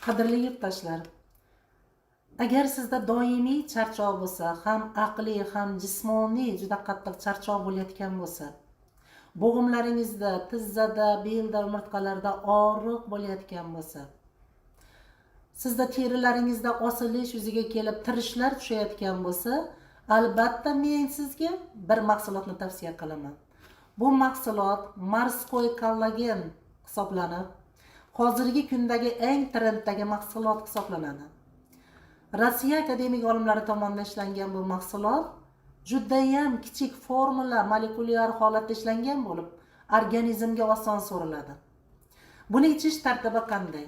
Qadrli yurtdoshlar, agar sizda doimiy charchoq bo'lsa, ham aqliy, ham jismoniy juda qattiq charchoq bo'layotgan bo'lsa, bo'g'imlaringizda, tizzada, belda, umurtqalarda og'riq bo'layotgan bo'lsa, sizda terilaringizda osilish yuzaga kelib, tirishlar tushayotgan bo'lsa, albatta men sizga bir mahsulotni tavsiya qilaman. Bu mahsulot морской kollagen hisoblanib, hozirgi kundagi eng trenddagi mahsulot hisoblanadi. Rossiya akademik olimlari tomonidan ishlangan bu mahsulot judayam kichik formula, molekulyar holatda ishlangan bo'lib, organizmga oson so'riladi. Buni ichish tartibi qanday?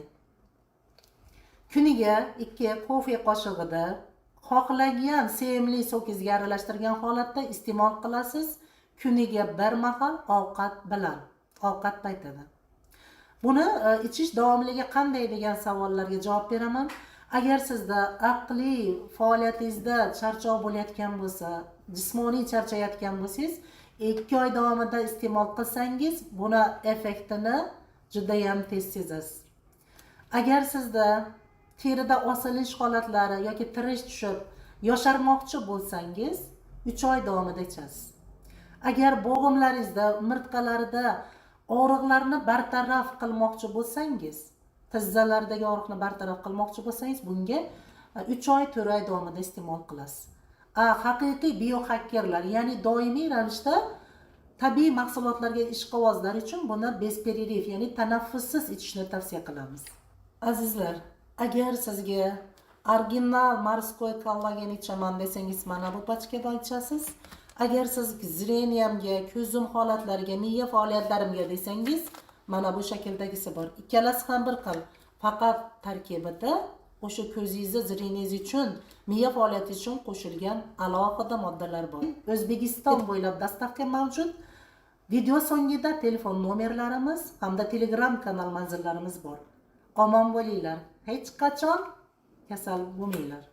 Kuniga 2 kofe qoshig'ida xohlagan sevimli sokingizga aralashtirgan holatda iste'mol qilasiz, kuniga bir mahal ovqat bilan, ovqat paytida. Buni ichish davomligi qanday degan savollarga javob beraman. Agar sizda aqliy faoliyatingizda charchoq bo'layotgan bo'lsa, jismoniy charchayotgan bo'lsangiz, 2 oy davomida iste'mol qilsangiz, buni effektini judayam tez sezasiz. Agar sizda terida osilish holatlari yoki tirish tushib, yosharmoqchi bo'lsangiz, 3 oy davomida ichasiz. Agar bo'g'imlaringizda, umurtqalarida og'riqlarni bartaraf qilmoqchi bo'lsangiz, tizzalardagi og'riqni bartaraf qilmoqchi bo'lsangiz, bunga 3 oy, 4 oy davomida iste'mol qilasiz. A haqiqiy biohakkerlar, ya'ni doimiy ravishda tabiiy mahsulotlarga ishqibozlar uchun buni без перерыв, ya'ni tanaffussiz ichishni tavsiya qilamiz. Azizlar, agar sizga original морской kollagen ichaman desangiz, mana bu pachkadan ichasiz. Agar siz зрения mga, ko'zim holatlariga, miya faoliyatlarimga desangiz, mana bu shakldagisi bor. Ikkalasi ham bir xil, faqat tarkibida o'sha ko'zingizni, зрение ngiz uchun, miya faoliyati uchun qo'shilgan alohida moddalar bor. O'zbekiston bo'ylab доставка mavjud. Video so'ngida telefon nomerlarimiz hamda Telegram kanal manzillarimiz bor. Omon bo'linglar, hech qachon kasal bo'lmanglar.